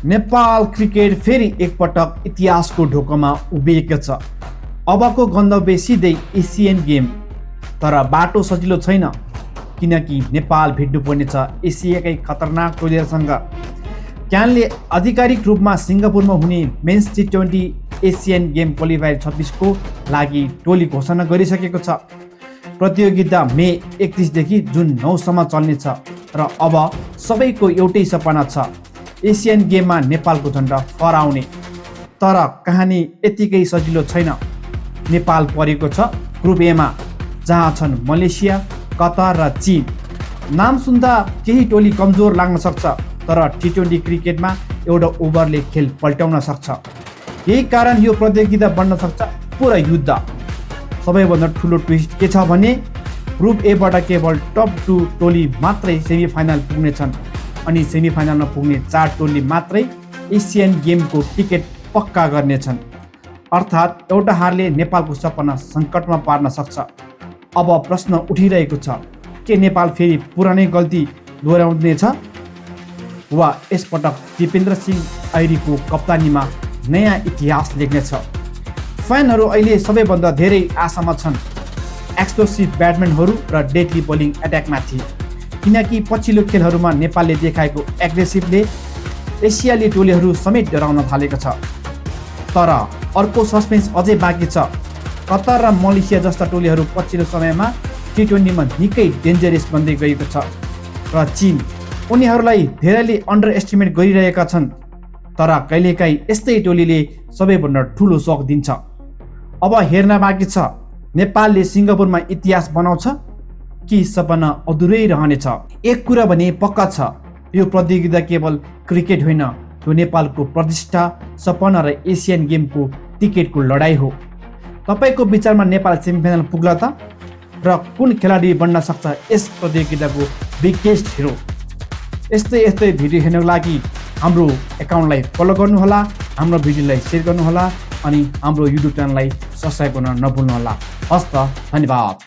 Nepal cricket फेरि एकपटक इतिहासको ढोकामा उभिएको छ। अबको गन्तव्य सिधै एसियन गेम, तर बाटो सजिलो छैन किनकि नेपाल भिड्नुपर्नेछ एसियाकै खतरनाक टोलीहरूसँग। क्यानले आधिकारिक रूपमा सिङ्गापुरमा हुने men's T20 Asian game qualifier 26 को लागि टोली घोषणा गरिसकेको छ। प्रतियोगिता मे 31 देखि जुन 9 सम्म चल्नेछ र अब सबैको एउटै सपना छ एसियन गेममा नेपालको झन्डा फहराउने। तर कहानी यतिकै सजिलो छैन। नेपाल परेको छ ग्रुप एमा, जहाँ छन् मलेसिया, कतार र चीन। नाम सुन्दा केही टोली कमजोर लाग्न सक्छ, तर T20 क्रिकेटमा एउटा ओभरले खेल पल्टाउन सक्छ। यही कारण यो प्रतियोगिता बन्न सक्छ पुरा युद्ध। सबैभन्दा ठुलो ट्विस्ट के छ भने ग्रुप एबाट केवल टप 2 टोली मात्रै सेमिफाइनल पुग्नेछन् अनि सेमिफाइनलमा पुग्ने 4 टोली मात्रै एसियन गेमको टिकट पक्का गर्नेछन्। अर्थात् एउटा हारले नेपालको सपना सङ्कटमा पार्न सक्छ। अब प्रश्न उठिरहेको छ, के नेपाल फेरि पुरानै गल्ती दोहोऱ्याउनेछ वा यसपटक दिपेन्द्र सिंह ऐरीको कप्तानीमा नयाँ इतिहास लेख्नेछ? फ्यानहरू अहिले सबैभन्दा धेरै आशामा छन् एक्सप्लोसिभ ब्याट्सम्यानहरू र डेडली बोलिङ एट्याकमाथि, किनकि पछिल्लो खेलहरूमा नेपालले देखाएको एग्रेसिभले एसियाली टोलीहरू समेत डराउन थालेको छ। तर अर्को सस्पेन्स अझै बाँकी छ। कतार र मलेसिया जस्ता टोलीहरू पछिल्लो समयमा T20 मा निकै डेन्जरस बन्दै गएको छ र चीन उनीहरूलाई धेरैले अन्डर एस्टिमेट गरिरहेका छन्। तर कहिलेकाहीँ यस्तै टोलीले सबैभन्दा ठुलो सक दिन्छ। अब हेर्न बाँकी छ नेपालले सिङ्गापुरमा इतिहास बनाउँछ कि सपना अधुरै रहनेछ। एक कुरा भने पक्का छ, यो प्रतियोगिता केवल क्रिकेट होइन, यो नेपालको प्रतिष्ठा, सपना र एसियन गेमको टिकटको लडाइँ हो। तपाईँको विचारमा नेपाल सेमिफाइनल पुग्ला त? र कुन खेलाडी बन्न सक्छ यस प्रतियोगिताको बिगेस्ट हिरो? यस्तै भिडियो हेर्नको लागि हाम्रो एकाउन्टलाई फलो गर्नुहोला, हाम्रो भिडियोलाई सेयर गर्नुहोला अनि हाम्रो युट्युब च्यानललाई सब्सक्राइब गर्न नभुल्नुहोला। हस्त, धन्यवाद।